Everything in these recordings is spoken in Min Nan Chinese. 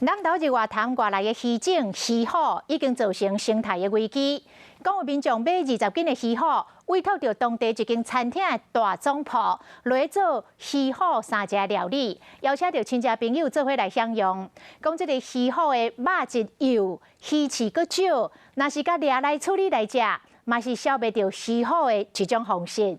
南投日月潭外來的魚種魚虎已經造成生態的危機。講有民眾買20斤的魚虎，委託著當地一間餐廳的大總鋪來做魚虎三食料理，邀請著親戚朋友做伙來享用。講這个魚虎的肉質幼，魚刺閣少，若是共掠來處理來食，嘛是消滅著魚虎的一種方式。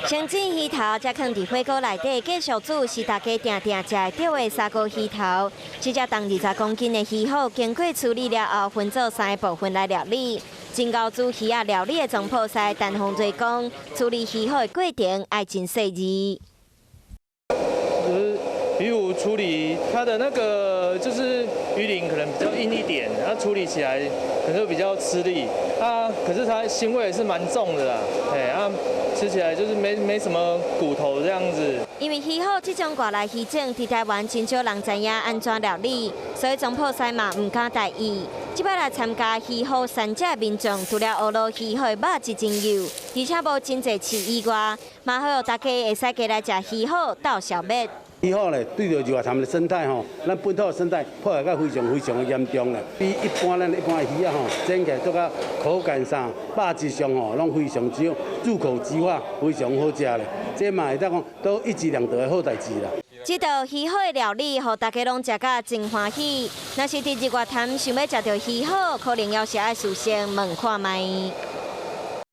先煎魚頭，才囥佇火鍋內底，繼續煮，是大家定定食會著的砂鍋魚頭。這隻重20公斤的魚虎，經過處理了後，分做三个部分來料理。真𠢕煮魚仔料理的總鋪師陳鳳瑞講，處理魚虎的過程愛真細緻。就是魚虎處理它的那個，就是魚鱗可能比較硬一點，它處理起來可能會比較吃力。啊，可是它腥味也是蠻重的啦，哎啊，吃起來就是沒什麼骨頭這樣子。因為魚虎這種外來魚種，佇台灣真少人知影按怎料理，所以總鋪師嘛毋敢大意。這擺來參加魚虎三食的民眾，除了學落魚虎的肉質真幼，而且無真濟刺以外，嘛好予大家會使加來食魚虎鬥消滅。魚虎咧，對著日月潭的生態吼，咱本土的生態破壞甲非常非常的嚴重啦。比一般咱一般的魚仔吼，煎起來做較口感上、肉質上吼，攏非常之入口即化，非常好食咧。這嘛會當講都一舉兩得的好代誌啦。這道魚虎的料理，予大家攏食甲真歡喜。若是佇日月潭想欲食著魚虎，可能猶是愛事先問看覓。